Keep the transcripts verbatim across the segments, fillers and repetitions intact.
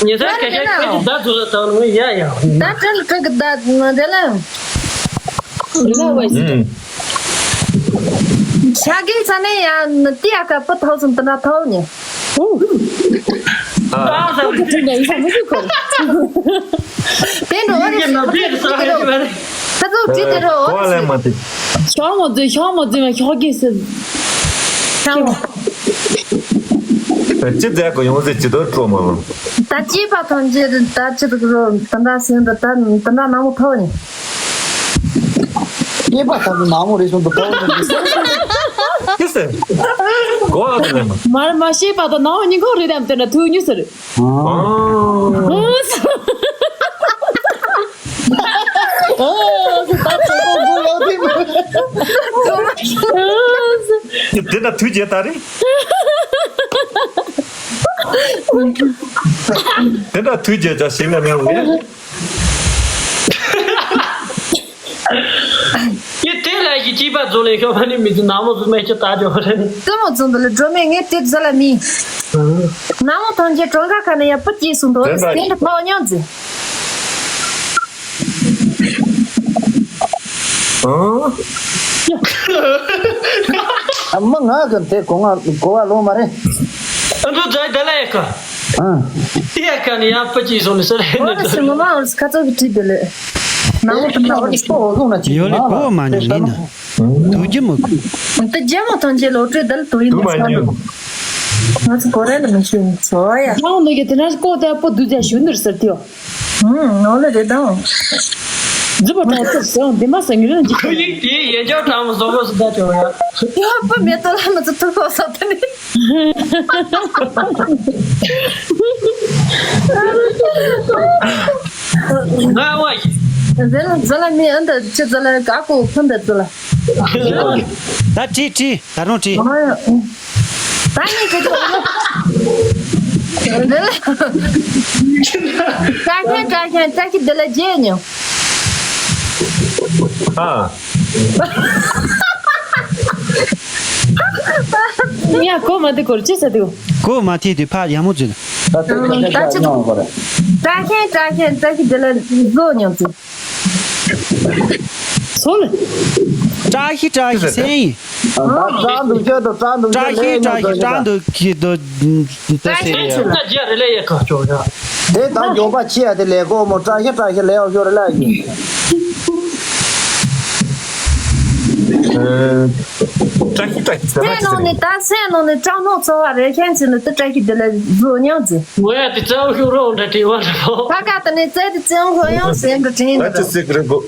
ཉེ་ཆར་སྐད་ཆ་ཁྱོད་ཀྱིས་བརྡ་བཟོ་ལ་བཏང་ནོ་ཡ་ཡ། ད་ཁྲིད་ཁྲིད་ཀྱི་བརྡ་དེ་ལ། ཨུམ། ཤ་གི་ས་ནས་ཡང་ནི་ཏི་ཡ་ཀ་པུ་ཐོག་སུ་འདི་ན་ཐོག་ནས། ཨུ། ཨ། ཁོ་ཁྲིད་ཁྲིད་ནས་ཡིན་ས་མི་ཤེས་ཁོ། དེ་འགྲོ་བ་རེད། ཁ་ཚོ་ཅི་དེ་རོ། ཁ་ཚོ་ཅི་དེ་རོ། གོ་བ་ལེན་མ་དེ། ཤོག་མོ་འཛུལ་ཤོག་མོ་འཛུལ་མ་ཤོག་གི་ཟེར། ཤོག་མོ། ཅི་མཛད་གོ་ཡོང་ཟེར་ཅི་དོར་སྤྲོ་མ་ལོ། ད་སྐྱེས་པ་ཐམས་ཅད་ད་ཅི་ཟེར་གི་རོ། ད་འདྲ་ཟེར་འདི་ད་ད་འདྲ་ནག་མོ་ཐོག་ནས། སྐྱེས་པ་ཐམས་ཅད་ནག་མོ་རེད་གསུངས་འདུག་ཐོག་ནས། ཅི་ཟེར། གོ་བ་དེ་ལེན་མ། མར་མ་ཤེས་པ་དང་ནག་མོ་གཉིས་ཀ་རེད་དམ་དེ་འདྲ་ཐུག་ཉུ་ཟེར། ཨ། དེ་འདྲ་དུས་བརྒྱད་ད་རེད། དེ་འདྲ་དུས་བརྒྱད་ཅག་ཞིག་ལ་མེད་འོང་ངས། ཡེ་དེ་ལ་ཡི་སྐྱིད་པ་རྫོགས་ལས་ཤོག་མ་ནི་མི་ཚེ་ནག་མོ་བཟོ་མེད་ཁྱོད་ད་ཅོག་རེད། ཏི་མོ་ཚོ་འདི་ལ་སྒྲོལ་མས་ངས་དེ་རྫི་ལ་མིན། ནག་མོ་ཐམས་ཅད་གྲོང་ཁ་ཁ་ནས་ཡ་པུ་སྐྱེས་སོང་དོ། དེ་འདྲ་ཕོག་མྱོང་ཟིན། ཨ། ཨ་མ་ང་གི་དེ་གོ་ང་གོ་བ་ལོང་མ་རེད། ཨ་འགྲོ་ཛའི་ད་ལ་ཡ་ཁ། ཨ། ཡ་ཁ་ནི་ཡ་པ་ཅི་སོང་ནི་སར་ཧེ་ནི། ཨོ་ལ་སི་མ་མ་ཁ་ཚོ་གི་ཁྲིད་དེ་ལེ། ནང་ལོ་དུ་ནང་ལོ་སོ་ཧོ་ལོང་ན་ཅི་ཡོ་ལེ་གོ་མ་ཉོ་ཡིན་ན། དུ་རྒྱུ་མོ། དུ་རྒྱུ་མོ་ཐམས་ཅད་ལོ་སྤྲོད་དལ་དུ་ཡིན་ན་ས་ལོ། ང་ཚོ་གོ་རེ་ལ་མི་ཤེས་ཚོ་ཡ། ཡང་ནོ་ཡ་དེ་ན་ཀོ་དེ་པོ་དུ་ཛ་ཞུ་ནུར་ཟེར་ཏེ་ཡོ། ཧུམ། ནོ་ལེ་རེད་དང་། རྫི་པོ་གྲོགས་ཚོ་སེང་འདི་མ་སེང་ངི་ལན་ཅི། ཁོ་ཡིག་དེ་ཡན་ཆོག་གྲང་མོ་བཟོ་བོ་སུ་ད་ཅོ་ཡ། ཡོ་པ་མེ་ཏོ་ལ་མི་ཚོ་ཐུག་ཁོ་ས་ཏེ་ནི། ང་བ་ཡི། ཛ་ལ་ཛ་ལ་མི་ཨ་འདི་ཅི་ཛ་ལ་ག་ཀོ་ཁོ་འདི་ཛ་ལ། ད་ཁྲིད་ཁྲིད་ད་རུང་ཁྲིད། ད་ངས་ཁྱེད་ཚོ་ལ། ད་ཁྱེད་ད་ཁྱེད་ད་ཁྱེད་འདི་ལ་རྗེས་ཉོ། ཨ། ཡ་གོ་མ་དེ་གོར་ཅི་ཟེར་དུ། གོ་མ་ཐེ་དུ་ཕ་ཡ་མོ་ཅི། ད་ད་ད་ཁྱེད་ད་ཁྱེད་ད་ཁྱེད་འདི་ལ་བཟོ་ཉོ་ཅི། སོ་ལེ། བཀྲ་ཤིས་བཀྲ་ཤིས་སེང་ཡིན། ད་བཀྲ་འདུག་ཁྱོད་དང་བཀྲ་འདུག་བཀྲ་ཁྱོད་ལས་ཤིས་ཉོ་བཀྲ་ཤིས་བཀྲ་འདུག་ཁྱི་དོ་དོ་སེ་རེད་ཡ། ད་རྒྱ་རེ་ལས་ཡ་ཁ་ཆོག་ཡ། དེ་ད་མགྱོགས་པ་ཆེ་ཡ་དེ་ལས་གོ་མོ་བཀྲ་ཤིས་བཀྲ་ཤིས་ལས་ཡོ་ཤོ་རེ་ལ་ཡིན། བཀྲ་ཤིས་བཀྲ་ཤིས་ཟེར་བ་ཅི་ཟེར། སེམས་ནང་ནས་ད་སེམས་ནང་ནས་སྐྲག་སྣང་ཚོར་བ་རེ་ཁྱེད་ཚོས་ནི་དུ་བཀྲ་ཤིས་དེ་ལ་བཟོ་མྱོང་ཟེར། ངོ་ཡ་དེ་རྩ་བ་ཤོར་རོགས་འདྲ་དྲན་བ་རེད་ལོ། ད་ག་དེ་ནས་རྩེ་དེ་བཙན་ཁོ་ཡང་ཟེར་འདྲ་དྲན་འདྲ། ད་ཅི་ཟེར་གི་རེད་གོ།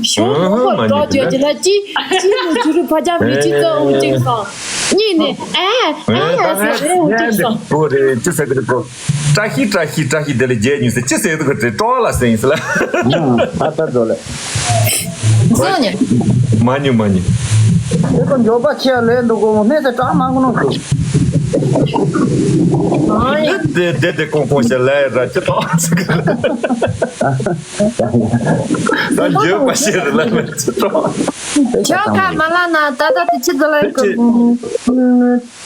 ཤོག་ཨ་ཧ་མ་ནི་ཀྲོ་ཅོ་ཅི་ལ་ཅི་ཅི་ལ་ཅི་རུ་ཕ་ཅམ་རི་ཅི་ཙོ་འུ་ཅིག་སོང་། གཉིས་ནས་ཨ་ཨ་ཟེར་རེ་འུ་ཅིག་སོང་། གོ་རེ་ཅི་ཟེར་གི་རེད་གོ། བཀྲ་ཤིས་བཀྲ་ཤིས་བཀྲ་ཤིས་དེ་ལ་རྗེས་ཉིན་ཟེར་ཅི་ཟེར་གི་རེད་ཀྲོ་ལ་ཟེར་ཡིན་ཟེར་ལ། ཨ་ད་ཙོ་ལ། བཟོ་ཉེ། མ་ཉུ་མ་ཉུ། དེ་ཚོ་མགྱོགས་པ་ཆེ་ལས་འདུག་གོ་མོ་སྣེ་ཚེ་གྲགས་མང་གི་ནོ་འདུག་ཨ་ཡ། དེ་དེ་དེ་ཀོང་ཀོང་ཞེ་ལ་ཡ་ར་ཅི་ཏོག་ཅི་གི་ལ། ད་འགྱོད་པ་ཤེས་རེད་ལ་ལ་ཅི་ཏོག་ཁྱོད་ཁ་མ་ལ་ན་ད་ད་དེ་ཅི་ཟ་ལ་ཡ་གི།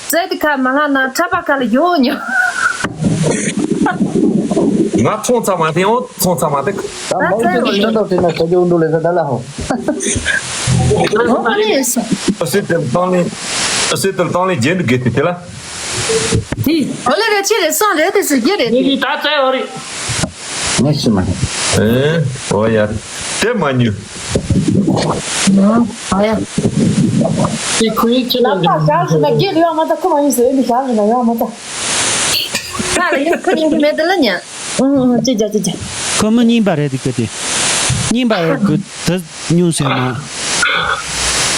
ཙེ་དེ་ཁ་མ་ལ་ན་ཁྲ་པ་ཁ་ལ་ཡོང་ཉོ། ང་ཚོང་ཚ་མ་དེ་ཡང་ཚོང་ཚ་མ་དེ། ད་མང་ཆེ་གི་ཤིང་ཏོག་དེ་ན་ཆ་རྒྱུ་འདུག་ལེ་ས་ད་ལ་ཧོ། ཨོ་ནི་ཡེ་ས། ཨ་སི་ཏེ་ཏང་ལེ། ཨ་སི་ཏེ་ཏང་ལེ་རྗེས་འདུག་གེ་དེ་དེ་ལ། དེ། ཨོ་ལེ་རེ་ཆེ་རེ་སང་རེ་དེ་ཟེར་གྱི་རེད། ངས་ཀྱི་ད་བཙལ་ཡོད་རེད། ངས་ཤི་མ་ཧེ། ཨེ། ཨོ་ཡ། དེ་མ་ཉུ། ཨ་ཡ། དེ་ཁོའི་ཁྱི་ལ་ལ་ད་ཞག་ཞིག་ན་སྐྱེ་རེ་ཡོང་མ་ད་ཁོ་མ་ཡིན་ཟེར་ཨེ་འདི་ཞག་ཞིག་ན་ཡོང་མ་ད། ད་ལ་ཡོད་ཁོ་ཡིན་གྱི་མེད་དེ་ལ་ཉ། ཨུ་ཨུ་ཅི་ཅ་ཅི་ཅ། ཁོ་མོ་རྙིང་པ་རེད་འདུག་གི་དེ། རྙིང་པ་རེད་འདུག་དེ་ཉུང་ཟེར་མ།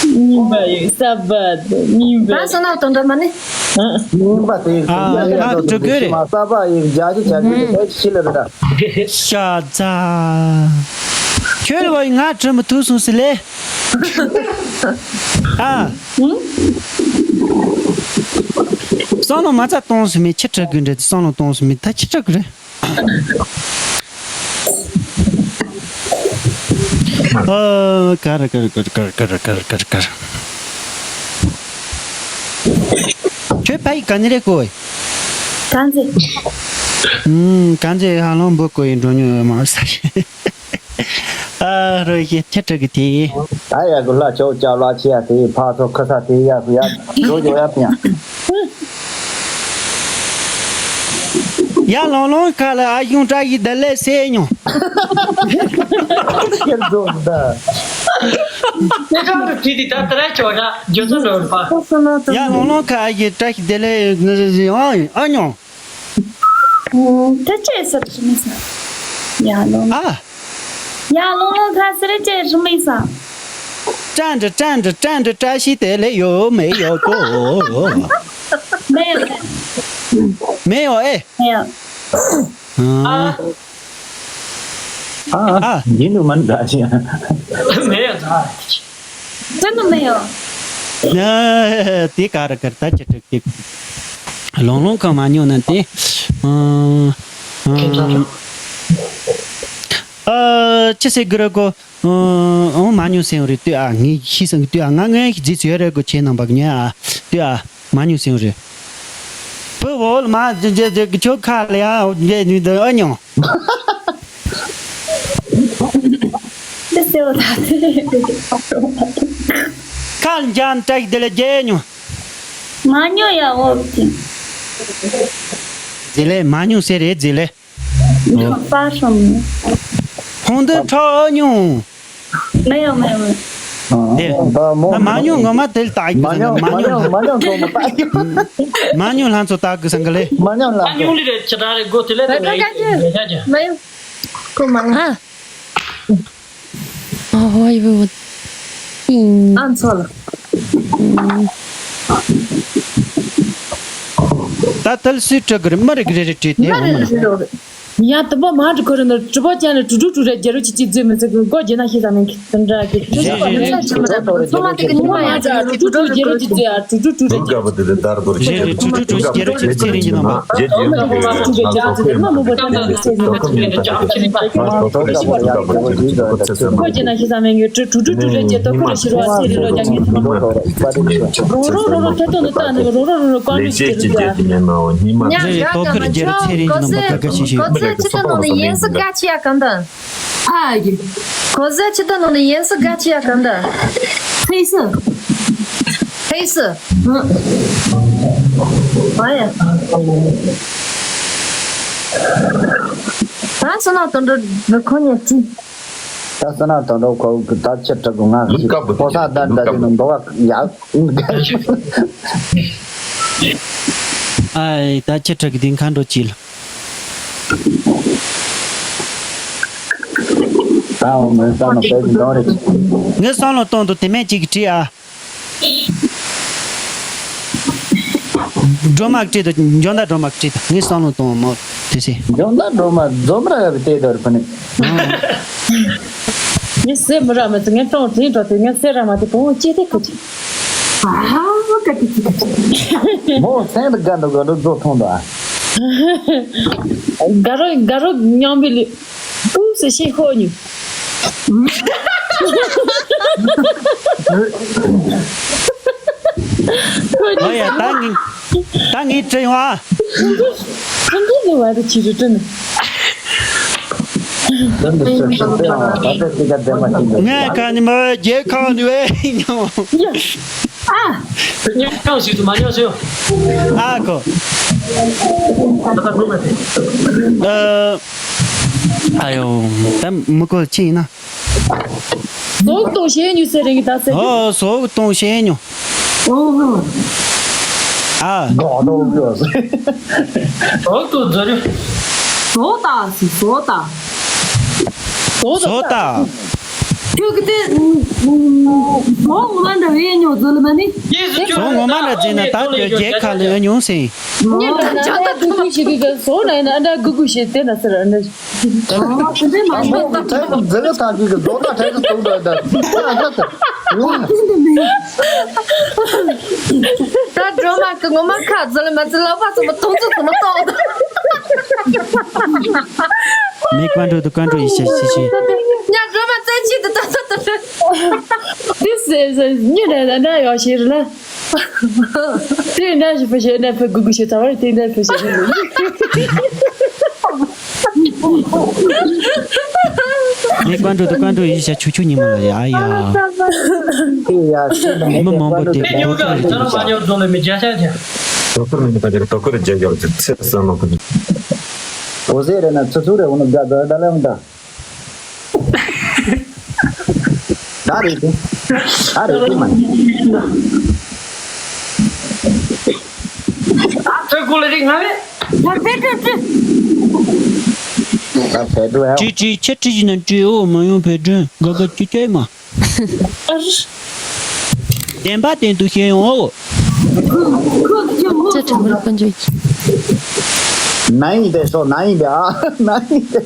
རྙིང་པ་ཡིན་ས་བ་དེ་རྙིང་པ། ད་སོ་ན་དོན་འདྲ་མ་ནི། རྙིང་པ་དེ་ཨ་ཨ་དྲུག་གི་རེད། མ་ས་བ་ཡིན་རྒྱ་ཆེ་བྱ་རྒྱུ་དེ་ཕལ་ཆེར་ལ་རེད་ད། ཤ་ཚ། ཁྱོད་རེ་བ་ཡིན་ང་དྲི་མི་ཐུབ་སོང་ཟེར་ལེ། ཨ། བསམ་བློ་མ་རྩ་གཏོང་སོང་མེད་ཁྱི་ཁྲག་གི་འདྲ་དེ་བསམ་བློ་གཏོང་སོང་མེད་ད་ཁྱི་ཁྲག་གི་རེད། ཨ་ཀར་ཀར། ཁྱོད་ཕ་ཡི་ག་ནས་རེད་གོ། གང་ཚེ། ཨུམ། གང་ཚེ་ཧ་ལམ་འབུ་བརྐོ་ཡི་འགྲོ་མྱོང་ཡོད་མ་རེད་ས་རེད། ཨ་རོ་ཡེ་ཁྱེད་ཕྲུ་གུ་དེ། ད་ཡ་གི་ལྷ་ཆོག་ཅག་ལ་ཆེ་ཡ་དེ་ཕ་ཚོ་ཁ་ས་དེ་ཡ་གི་ཡ་འགྲོ་ཡོད་ཡ་ཕི་ཡ། ཡ་ལོང་ལོང་ཁ་ལ་ཨ་གཞུང་བཀྲ་ཤིས་བདེ་ལེགས་ཟེར་མྱོང་། ཁྱེད་ཚོ་ད། དེ་གང་དུ་བྲིས་ཏེ་ད་དེ་ར་ཆོག་ན་རྒྱུ་ཚོ་འགྲོ་རུ་པ། ཡ་ལོང་ལོང་ཁ་ཨ་གཞུང་བཀྲ་ཤིས་བདེ་ལེགས་ཨ་མྱོང་། ཨུམ། ད་ཅི་ཟེར་རི་མི་ས། ཡ་ལོང་ལོང་། ཨ། ཡ་ལོང་ལོང་ཁ་ཟེར་ཅི་རི་མི་ས། ཀྲན་ཀྲ་ཀྲན་ཀྲ་ཀྲན་ཀྲ་བཀྲ་ཤིས་བདེ་ལེགས་ཡོད་མེད་ཡོད་གོ། 没有。 没有哎。 没有。 ཨ། ཨ། ཡིན་འདུག་མ་འདྲ་ཞིག 没有。 真的没有。 ཨ། དེ་ག་རེ་ག་རེ་ད་ཅི་དྲུག་དེ། ལོང་ལོང་ཁ་མ་ཉོ་ན་དེ། ཨ། ཨ། ཅི་ཟེར་གི་རེད་གོ། ཨ། ཨོ་མ་ཉོ་ཟེར་བ་རེད་ལྟོས་ཨ། ངས་ཤེས་སོང་གི་ལྟོས་ཨ། ང་ངས་ཤིག་རྗེས་ཚོད་རེད་གོ་ཁྱེད་རྣམ་པ་གི་ཉོན་ཨ་ལྟོས་ཨ། མ་ཉོ་ཟེར་བ་རེད། བུ་འོ་ལ་མ་ཇེ་ཇེ་ཇེ་ཁྱོད་ཁ་ལ་ཡ་ཇེ་ཉུ་དུ་ཨ་ཉོ། འདི་སེ་བ་ད་དེ། ཁ་ལ་འཇམ་བཀྲ་ཤིས་བདེ་ལེགས་རྒྱལ་ཉོ། མ་ཉོ་ཡ་འོ་དེ། རྗེས་ལེ་མ་ཉོ་ཟེར་རེད་རྗེས་ལེ། 发什么？ ཁོང་འདི་ཁྲག་ཨ་ཉོ། 没有没有没有。 དེ། ད་མོ། ད་མ་ཉོ་ངོ་མ་དེ་ལ་ལྟ་གི་མ་ཉོ་མ་ཉོ་མ་ཉོ་ཚོ་མ་ལྟ་གི་མ་ཉོ་ལྷན་ཚོ་ལྟ་གི་སང་གི་ལེ། མ་ཉོ་ལྷན་ཚོ། མ་ཉོ་ལི་རེ་ཅི་ད་རེ་གོ་དེ་ལེ་དེ་ལེ་ཡ་ཡ་ཡ། 没有。 ཁོ་མ་ལ། ཨ། ཨ་ཧོ་ཡི་བུ། ཨ་ཚོ་ལ། ད་ཐལ་སུས་སྤྲད་གི་རེད། མི་རེ་གི་རེ་རེ་བྲིས་ཏེ་འོ་མ་ལ། ཡ་དུ་པོ་མ་འགྲིག་གི་རེད་འདི་གྲུ་པོ་ཅན་ལ་གྲུ་གྲུ་གྲུ་རེ་རྒྱ་རུ་ཅི་ཅི་རྫུས་མི་ཚེ་གི་སྒོ་རྒྱ་ན་ཤི་ས་མིན་གི་དུ་འདྲ་གི་རེད་རེད་རེད། ཚོ་མ་དེ་གི་ཉི་མ་ཡ་ཚ་གྲུ་གྲུ་གྲུ་རྒྱ་རུ་ཅི་རྫུས་ཡ་གྲུ་གྲུ་གྲུ་རེ་རྒྱ་རུ་ཅི་རྫུས། རེད་རེད། གྲུ་གྲུ་གྲུ་རྒྱ་རུ་ཅི་ཚེ་རིང་གི་ནང་མ། རྒྱ་རུ་ཅི་རྫུས་མ་མོ་བོ་ད་ནི་ཚེ་རིང་གི་ནང་མ། ཁོ་ཅི་ན་ཤི་ས་མེད་ཡོད། གྲུ་གྲུ་གྲུ་རེ་ཅེ་ཏོ་ཁོ་རེ་ཤི་རོ་ཨ་སེ་རི་རོ་རྒྱ་ངན་ཚ་མ། རོ་རོ་རོ་རོ་ཐེ་ཏོ་ནི་ཏ་ནི་རོ་རོ་རོ་རོ་ཀོན་རི་ཤི་རི་རྒྱ། ཉ་རེ་རེ་ཏོ་ཁོ་རེ་རྒྱ་རུ་ཚེ་རིང་གི་ནང་མ་ད་ག་ཤི་ཤི། ཁོ་ཚེ་ཆི་ཏོ་ནོ་ནི་ཡིན་སི་ག་ཆི་ཡ་གང་ད། ཨ་ཡི། ཁོ་ཚེ་ཆི་ཏོ་ནོ་ནི་ཡིན་སི་ག་ཆི་ཡ་གང་ད། ཧེ་སི། ཧེ་སི། ཨ་ཡ། ད་སོ་ན་དོན་འགྲོ་ཁོ་ཉིད་ཅི། ད་ས་ན་དོན་འགྲོ་ཁོ་གི་ད་ཆི་ཁྲི་གི་ང་ལུག་ཀ་བུ་ཕོ་ས་ད་ད་དེ་ནི་འདོ་བ་ཡག་ཨའི་ད་ཆི་ཁྲི་གི་དེ་མཁའ་འགྲོ་ཅི་ལ། ད་འོ་ངའི་བསམ་ལ་དཔེ་གི་འདོན་རེད། ངའི་བསམ་ལ་གཏོང་དུ་དེ་མེད་ཅིག་བྲིས་ཨ། སྒྲོལ་མ་བྲིས་དང་འཇོ་མདའ་སྒྲོལ་མ་བྲིས་དང་ངས་བསམ་བློ་གཏོང་བ་མོ་དེ་སེ། འཇོ་མདའ་སྒྲོལ་མ་འཛོམས་ར་བའི་ལྟས་དོར་ཕ་ནི། ངས་སེ་མི་ར་མི་ཚེ་ངས་གཏོང་དྲིན་འགྲོ་དེ་ངས་སེ་ར་མ་དེ་བུ་མོ་ཅི་དེ་ཁུ་ཅི། ཨ་ཧ་ཀ་ཏི་ཅི་ཀ་ཅི། མོ་སེང་དུ་དགའ་འདུག་དགའ་འདུག་རྫོགས་ཐོང་དུ་ཨ། དགའ་རོགས་དགའ་རོགས་མཉམ་པའི་ལུས། 不是新婚女。ཨོ་ཡ་ད་ངས་ད་ངས་བྲིས་ཡོང་ཨ། ཁོང་ཚོ་ལས་བར་དུ་ཁྱེད་ཚོ་བྲིས་ནས། ངས་ཁ་ནི་མ་རྒྱལ་ཁང་ནི་བས་ཉོ། ཨ། ཉོ་ཞིག་ཏུ་མ་ཉོ་ཞིག་ཨ་ཁོ། ཨ། ཨ་ཡོ། ད་མི་གོ་ཅི་ཡིན་ན། ཟོག་གཏོང་བྱེད་ཉུ་ཟེར་རིང་ད་ཟེར་གི། ཨོ་ཟོག་གཏོང་བྱེད་ཉུ། ཨོ། ཨ། ཟོག་གཏོང་རྒྱུ་ཟེར། ཟོག་གཏོང་རྒྱུ་རེད། ཟོག་ད་ཟེར་ཟོག་ད། ཟོག་ད། ཁྱོད་ཀྱི་དེ། ཟོག་ངོ་མ་འདྲ་བའི་ཉོ་ཟེར་ལ་མ་ནི། ཟོག་ངོ་མ་འདྲ་ཟེར་ན་ད་ཁྱོད་རྒྱལ་ཁ་ལ་ཡོད་ཉུང་ཟེར། ཉེ་འདྲ་ཅང་ད་ཐུག་མི་ཞིག་གི་ཟོག་ན་ཡིན་ན་ཨ་འདྲ་གུ་གུ་ཞེས་དེ་ན་ཟེར་ཨ་འདྲ། ཨ་མོ་གི་ཐད་ཀྱི་འཛིན་ལ་ཐང་གི་གི་བཟོ་ལྟ་ཐད་ཀྱི་གཏོང་འདྲ་འདྲ། ཨ་ལ་ད། ད་སྒྲོལ་མ་གི་ངོ་མ་ཁ་འཛིན་ལ་མ་འཛིན་ལ་བ་ཚོ་མ་གཏོང་ཚོ་ཚོ་མ་གཏོང་། མི་ཀ་འགྲོ་དུ་ཀ་འགྲོ་ཡི་ཤ་ཤི་ཤི། ཉ་སྒྲོལ་མ་བཙན་ཆི་དུ་ད་ད་ད། དུ་སེ་སེ་ཉི་རེ་ད་འདྲ་ཡོ་ཤི་རེ་ལ། དེ་འདྲ་ཞིག་པ་བྱས་ན་ཕ་གུ་གུ་ཞིག་ཚང་མ་དེ་འདྲ་ཕ་བྱས་ན། ངས་ཀོན་ཀྲུ་དང་ཀོན་ཀྲུ་ཡིན་ཤ་ཆུ་ཆུ་ཉི་མ་ལ་ཡ་ཡ། དེ་ཡ་ཤེས་དང་མི་མང་པོ་དེ་དེ་ཉོ་ག་རེ་ཅང་མ་ཉོ་རྫོང་ལ་མི་བརྒྱ་ཤ་བརྒྱ། ཏོ་ཀུར་མི་ནི་ཀ་ཅིག་ཏོ་ཀུར་རྒྱ་ཡོད་ཀྱི་ཚེ་ས་མ་ཀུན། འོ་ཟེར་རེ་ན་ཚུ་ཚུ་རེ་འོ་ནུ་དགའ་དགའ་ད་ལེ་འོང་ད། ད་རེད་དེ། ད་རེད་དེ་མ་ཡིན། ཨ་ཚོད་དགོས་ལ་རིག་ང་རེད། ད་ཕེ་ཏྲ་ཏྲི། ད་ཕེ་ཏྲ་ཡ། ཅི་ཅི་ཁྱེད་ཅི་ཅི་ན་ཅི་འོ་མ་ཡོང་ཕེ་ཏྲ་ག་ག་ཅི་ཅི་མ། བདེན་པ་བདེན་དུ་ཤེས་ཡོང་ངོ་། ཅི་དྲང་པོར་ཀུན་སྤྱོད་ཀྱི། ན་ཡིན་པས་སོ་ན་ཡིན་པས་ཨ་ན་ཡིན་པས།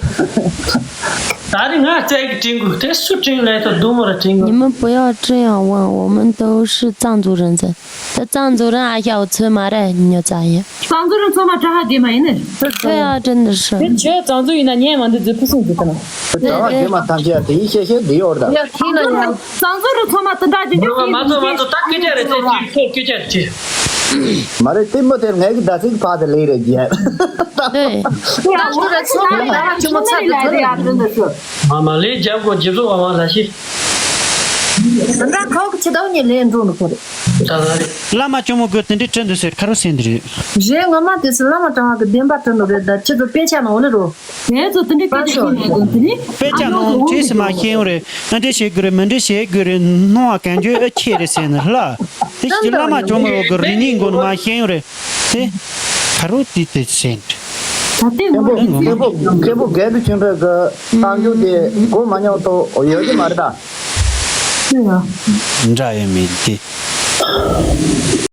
ད་རེས་ང་རྩལ་གྱི་དྲིན་གོ་དེ་སུ་དྲིན་ལས་ཐོག་རྡུང་མོ་ར་དྲིན་གོ 你们不要这样问，我们都是藏族人在。这藏族人啊，小村嘛嘞，你咋样？藏族人做嘛这还给嘛呢？对啊，真的是。 ཁྱོད་གཙང་བཙུགས་ཡིན་ན་ཉན་མ་འདི་རྫུ་ཕུ་སུང་རྫུ་ཁ་ན། གྲྭ་བ་དེ་མ་ཐམས་ཅད་དེའི་ཤེས་ཤེས་འདི་ཡོད་ད། ཡ་ཁྱི་ལ་ཡ། གཙང་བཙུགས་རུ་ཚོ་མ་དེ་འདྲ་ཅིག་མ་ཚོ་མ་ཚོ་ད་སྐད་ཆ་རེད་ཚེ་ཅིག་ཚོ་སྐད་ཆ་རེད་ཅིག་མ་རེད་དེ་མོ་དེར་ངས་ཀྱི་ད་ཚིག་ཕ་དེ་ལེགས་རེད་རྒྱལ། ད་ཚོ་རུ་ཚོ་མ་ད་ཅི་མོ་ཚ་དེ་ཚོ་རེད། མ་མ་ལས་རྒྱབ་གོ་ཇི་བཟོ་བ་མ་ལ་ཤི། དེ་འདྲ་ཁོག་ཆི་ད་ཉི་ལེན་འགྲོ་ནི་ཁོ་རེད། ད་ལ་རེད། བླ་མ་ཇོ་མོ་གི་དེ་འདྲའི་ཁྲིད་འདུག་ཟེར་ཁ་རོ་སེ་འདི་རེད། རེད་ངོ་མ་དེ་སུ་བླ་མ་གྲྭ་བ་གི་བདེན་པ་ཁྲིད་འདུག་རེད་ད་ཁྱེད་ཚོ་དཔེ་ཆ་ནང་ལ་རོ། ངས་ཚོ་དེ་འདྲའི་སྐད་ཆ་ཤོད་ནས་དོན་དེ་ནི། དཔེ་ཆ་ནང་བྲིས་སུ་མ་ཤེས་ཡོང་རེད། ཨ་འདྲ་བྱེད་དགོས་རེད་མི་འདྲ་བྱེད་དགོས་རེད་སྣང་བ་གན་རྒྱུ་ཨེ་ཆེ་རེད་ཟེར་ནི་ལ། དེ་ཕྱི་བླ་མ་ཇོ་མོ་གི་རིག་གནས་མགོ་ནས་མ་ཤེས་ཡོང་རེད། དེ་ཁ་རོ་དེ་དེ་ཟེར། ད་ལྟའི་ངོ་མཁན་པོ་མཁན་པོ་རྒན་པོ་ཆུང་གྲས་ཀྱི་གཏམ་རྒྱུད་དེ་གོ་མ་མྱོང་ཐོག་ཡོད་ཀྱི་མ་རེད་ད། འདྲ་ཡོད་མེད་དེ།